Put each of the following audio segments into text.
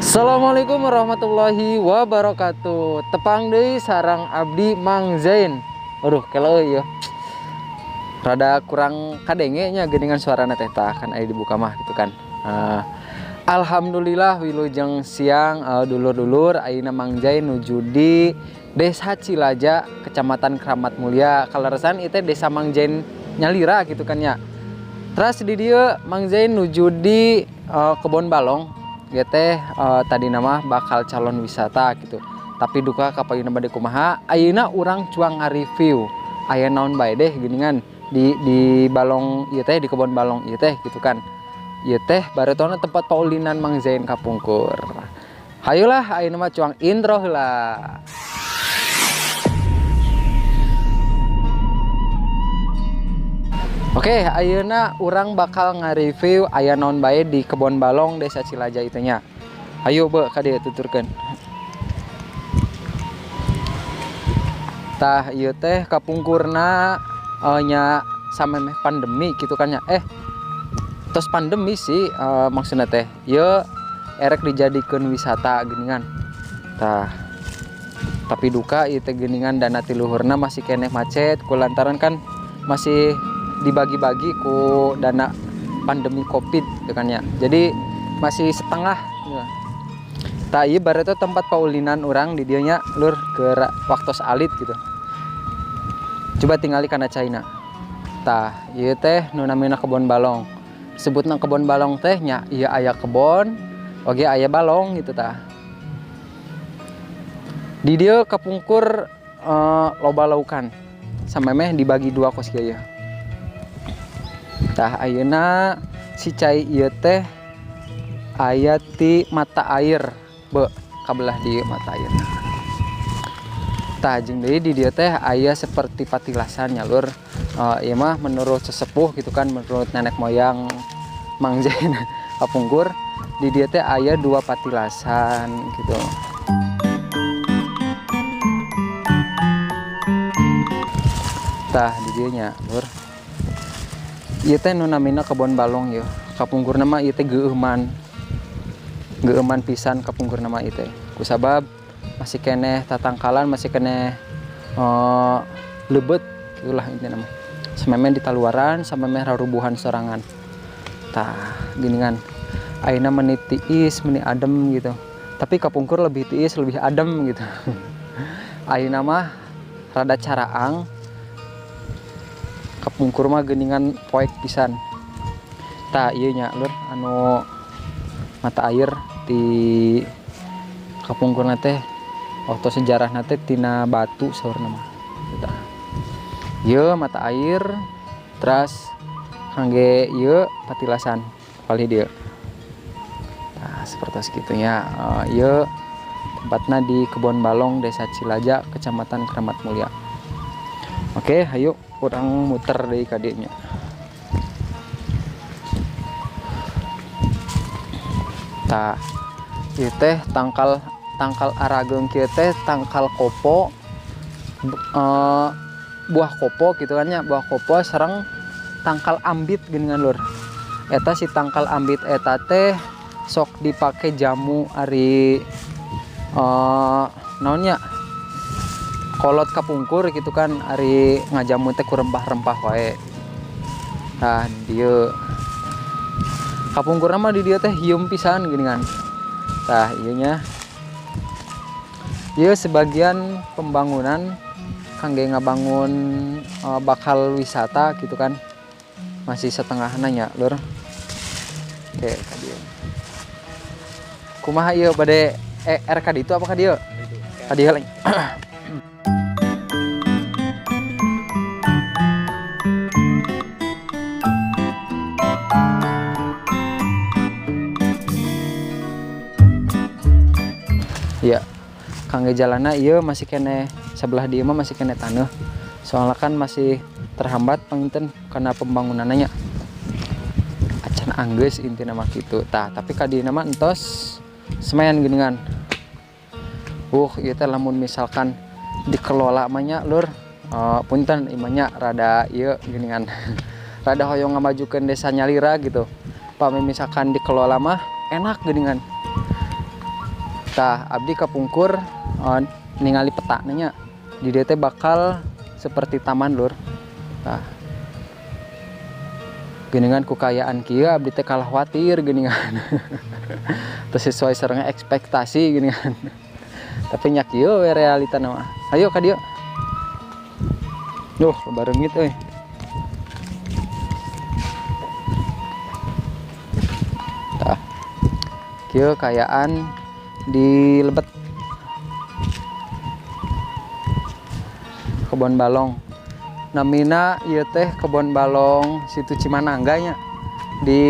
Assalamualaikum warahmatullahi wabarakatuh. Tepang deui sareng abdi Mang Zain. Aduh, kela euy ya. Rada kurang kadenge nya geuningan suarana teh, tah kan aya dibuka mah gitu kan. Alhamdulillah wilujeng siang dulur-dulur, ayeuna Mang Zain nuju di Desa Cilaja, Kecamatan Kramat Mulia. Kaleresan ieu teh desa Mang Zain nyalira gitu kan ya. Terus di dieu Mang Zain nuju di Kebon Balong. Ieu teh tadi nama bakal calon wisata gitu. Tapi duka kapayuna bade kumaha, ayeuna urang cuang ngareview aya naon bae deh geuningan di balong ieu teh, di kebon balong ieu teh gitu kan. Ieu teh baretona tempat paulinan Mang Zain kapungkur. Hayulah ayeuna mah cuang intro heula. Oke, ayeuna urang bakal ngareview aya naon bae di Kebon Balong Desa Cilaja itu nya. Ayo be ka dieu tuturkeun. Tah ieu teh kapungkurna nya samemeh pandemi gitu kan nya. Tos pandemi sih maksudna teh. Ieu erek dijadikeun wisata geuningan. Tah tapi duka ieu teh geuningan dana ti luhurna masih keneh macet kulantaran kan masih dibagi-bagi ku dana pandemi Covid gitu kan ya. Jadi masih setengah ya. Tah ieu bareto tempat paulinan urang di dieu nya lur ke waktos alit gitu. Coba tingali kana caina. Tah ieu teh nu namina Kebon Balong. Sebutna Kebon Balong teh nya ieu aya kebon oge aya balong gitu tah. Di dieu kapungkur loba laukan. Samemeh dibagi dua kos kieu ya. Tah ayeuna si cai ieu teh aya ti mata air be kabelah dieu mata air. Tah jeung deui di dieu teh aya seperti patilasan nya lur. Ieu mah menurut sesepuh gitu kan, menurut nenek moyang Mang Zain kapungkur di dieu teh aya dua patilasan gitu. Tah di dieu nya lur. Ieu teh nu namina Kebon Balong yeuh. Kapungkurna mah ieu teh geueuman. Geueuman pisan kapungkurna mah ieu teh. Kusabab masih keneh tatangkalan, masih keneh leubet gitulah intina mah. Samemeh ditaluaran, samemeh rarubuhan sorangan. Tah geuningan. Ayeuna meni tiis, meni adem gitu. Tapi kapungkur lebih tiis, lebih adem gitu. Ayeuna mah rada caraang. Kapungkur mah geuningan poek pisan. Tah ieu nya lur anu mata air di kapungkurna teh waktu sejarahna teh tina batu saurna mah. Tah. Ieu mata air teras kangge ieu patilasan palih dieu. Tah seperti segitunya. Ieu tempatna di Kebon Balong Desa Cilaja Kecamatan Kramat Mulia. Oke, hayu urang muter deui ka dieu nya. Tah, ieu teh tangkal arageung kieu teh tangkal kopo, buah kopo gitu kan nya, buah kopo sareng tangkal ambit geuningan lur. Eta si tangkal ambit eta teh sok dipake jamu ari naon nya? Kolot kapungkur gitu kan, ari ngajamu teh ku rempah-rempah wae. Tah dieu kapungkurna mah di dieu teh hieum pisan geuningan. Tah ieu nya. Ieu sebagian pembangunan kangge ngabangun bakal wisata gitu kan. Masih setengahna nya lur. Oke, ka dieu. Kumaha ieu bade RK ditu apa ka dieu? Ka dieu lain. Ya, kangge jalana ieu masih keneh sebelah dieu mah masih keneh taneuh. Soalnya kan masih terhambat panginten karena pembangunannya. Acan anggeus intina mah kitu. Tah, tapi ka dieu mah entos semayan geuningan. Ieu teh lamun misalkan dikelola mah nya lur, punten ieu nya rada ieu geuningan. Rada hoyong ngamajukeun desa nyalira gitu. Pami misalkan dikelola mah enak geuningan. Tah abdi kapungkur ningali peta nya di dieu teh bakal seperti taman lur. Tah geuningan ku kaayaan kieu abdi teh kalah khawatir geuningan. Teu sesuai sareng ekspektasi geuningan. Tapi nya kieu we realitana mah. Ayo ka dieu. Duh, loba reungit euy. Tah. Kieu kaayaan di lebet Kebon Balong. Namina ieu teh Kebon Balong Situ Cimanangga nya. Di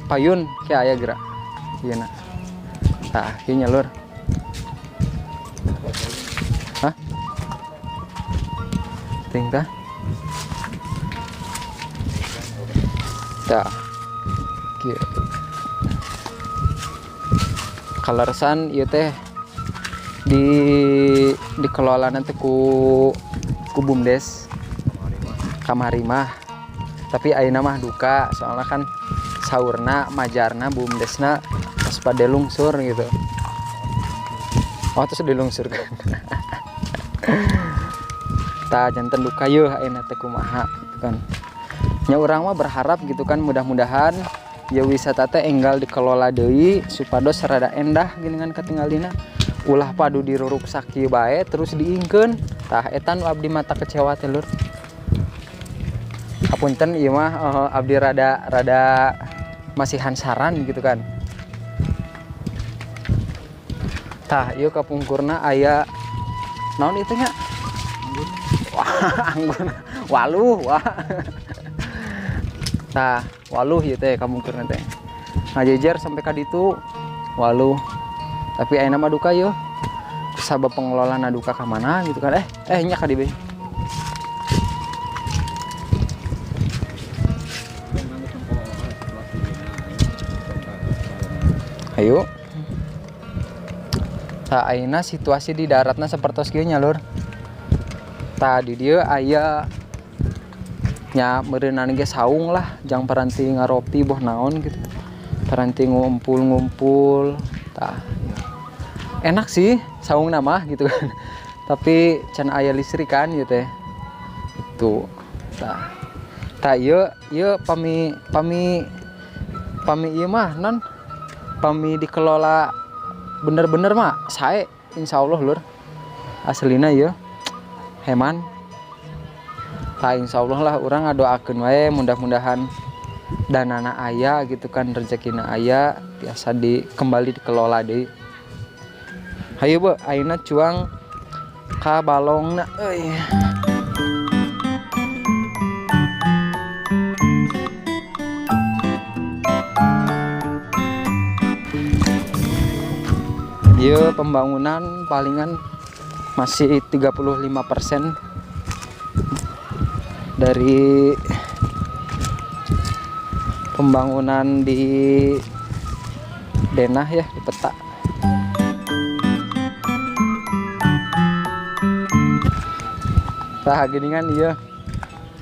payun ki aya geura. Ieu na. Tah, kieu nya lur. Hah? Ting tah. Tah. Kieu. Kaleresan ieu teh dikelola nanti ku BUMDes kamari mah, tapi ayeuna mah duka soalnya kan saurna majarna BUMDesna pas pada lungsur gitu. Oh, terus dilungsurkan. Tah janten duka yeuh ayeuna teh kumaha gitu kan. Nya urang mah berharap gitu kan, mudah-mudahan ya wisata teh enggal dikelola deui supados rada endah geuningan katinggalina, ulah padu diruruksak kieu bae terus diingkeun. Tah eta nu abdi mata kecewa teh lur. Hapunten ieu mah, abdi rada masihan saran gitu kan. Tah ieu kapungkurna aya naon itu nya? Wah, anggur waluh wah. Tah waluh ieu teh kapungkurna teh. Ngajejer sampai ka ditu waluh. Tapi ayeuna mah duka yeuh. Sabab pengelola duka ka mana gitu kan. Nya ka dieu. Ayo. Tah ayeuna situasi di daratna sapertos kieu nya lur. Tah di dieu aya nya meureunana ge saung lah, jang paranti ngaropi boh naon gitu. Paranti ngumpul-ngumpul. Tah enak sih saungna mah gitu kan. Tapi can aya listrik kan ieu teh. Tuh. Tah. Tah ieu, ieu pami, pami, pami ieu mah non pami dikelola bener-bener mah sae insyaallah lur. Aslina ieu heman. Tah insyaallah lah urang ngadoakeun wae mudah-mudahan danana aya gitu kan, rezekina aya biasa di kembali dikelola deui. Hayu be, ayeuna cuang ka balongna euy. Ieu pembangunan palingan masih 35% dari pembangunan di denah ya, di peta. Tah geuningan ieu.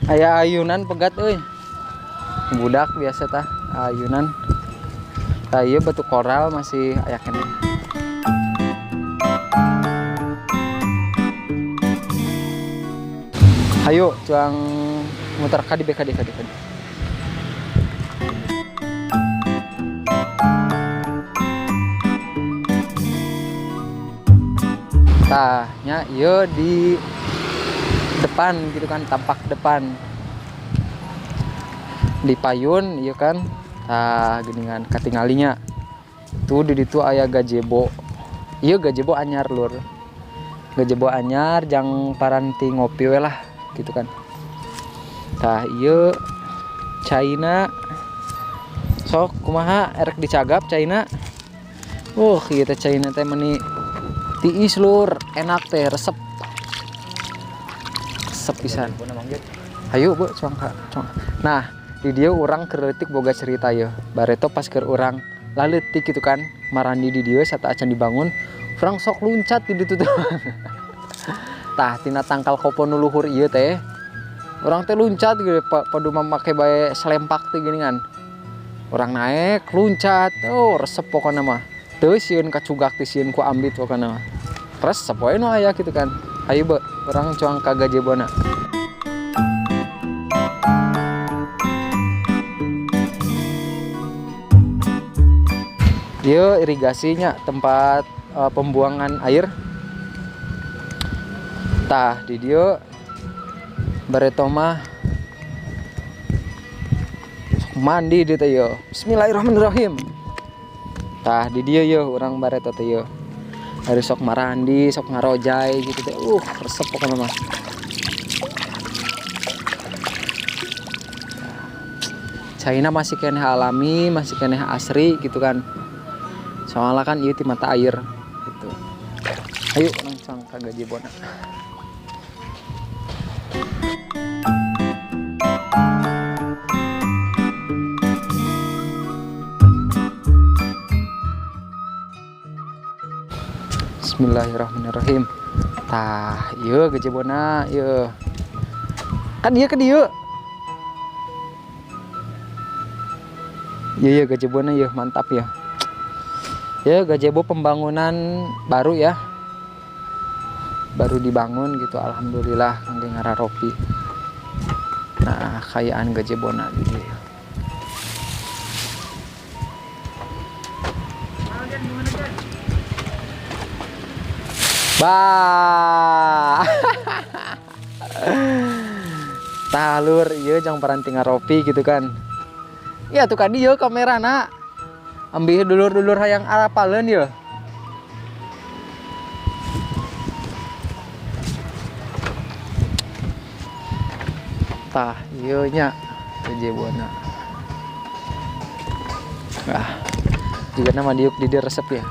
Aya ayunan pegat euy. Budak biasa tah ayunan. Tah ieu batu koral masih aya keneh. Ayo cuang muter ka di B, ka di, ka di, ka di. Tah nya ieu di depan gitu kan, tampak depan di payun ieu kan. Tah geuningan katingalinya tuh di ditu aya gazebo. Ieu gazebo anyar lur, gazebo anyar jang paranti ngopi we lah gitu kan. Tah ieu caina sok kumaha erek dicagap caina. Ieu teh caina teh meni tiis lur, enak teh, resep. Resep pisan. Hayu bu, cuang ka, cuang. Nah, di dieu urang keur leutik boga cerita yeuh. Bareto pas keur urang laleutik gitu kan, marandi di dieu sata acan dibangun, urang sok luncat di ditu teh. Tah tina tangkal kopo nu luhur ieu teh, urang teh luncat gitu, padu make bae selempak teh geuningan. Urang naek luncat, oh resep pokona mah. Teu sieun kacugak, teu sieun ku ambit pokona mah. Resep we nu aya gitu kan. Hayu be, urang cuang ka gazebona. Ieu irigasinya tempat pembuangan air. Tah di dieu bareto mah sok mandi di teh ieu. Bismillahirrahmanirrahim. Tah di dieu yeuh urang bareto teh ieu. Ari sok marandi, sok ngarojai gitu teh. Resep pokona mah. Caina masih keneh alami, masih keneh asri gitu kan. Soalnya kan ieu ti mata air gitu. Ayo urang cang ka gazebona. Bismillahirrahmanirrahim. Tah, ieu gazebona ieu. Kan ieu ke dieu. Ieu ieu gazebona ieu mantap ya. Ya gazebo pembangunan baru ya. Baru dibangun gitu, alhamdulillah kangge ngararopi. Nah, kayaan gazebona di dieu. Bah. Tah lur, ieu jang paranti ngaropi gitu kan. Ya tuh kan ieu kamerana. Ambil dulur-dulur hayang arapaleun ieu. Tah ieu nya gazebona. Ah, juga nama diuk di dieu resep ya.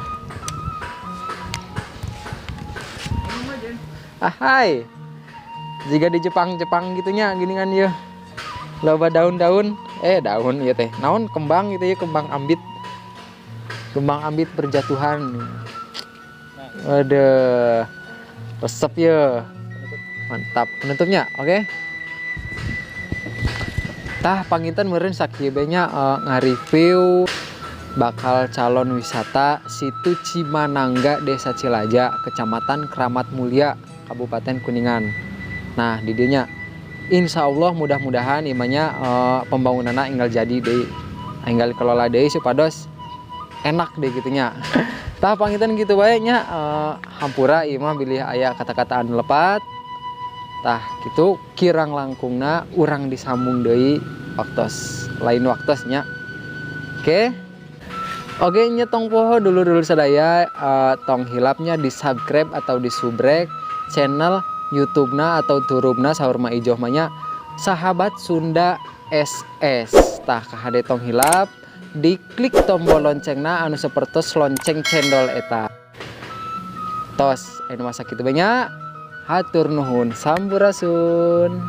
Ah, hai. Jika di Jepang-Jepang gitunya gini kan ya. Loba daun-daun, daun ieu teh. Naon kembang gitu ya, kembang ambit. Kembang ambit berjatuhan. Waduh. Resep ya. Mantap. Penutupnya, oke? Okay? Tah panginten meureun sakieu bae nya, ngareview bakal calon wisata Situ Cimanangga, Desa Cilaja, Kecamatan Kramat Mulia, Kabupaten Kuningan. Nah, di dieu nya insya Allah mudah-mudahan imanya pembangunanna enggal jadi deui, enggal dikelola deui supados enak deh gitunya. Tah panginten gitu bae nya, hampura ieu mah bilih aya kata-kata anu lepat. Tah kitu kirang langkungna urang disambung deui waktos lain waktos nya. Oke. Oke nya tong poho dulur-dulur sadaya, tong hilapnya di subscribe atau di subrek channel YouTube-na atau turubna saur Ma Ijoh mah nya Sahabat Sunda SS. Tah kahade tong hilap diklik tombol loncengna anu sapertos lonceng cendol eta. Tos anu masa kitu bae nya. Hatur nuhun sampurasun.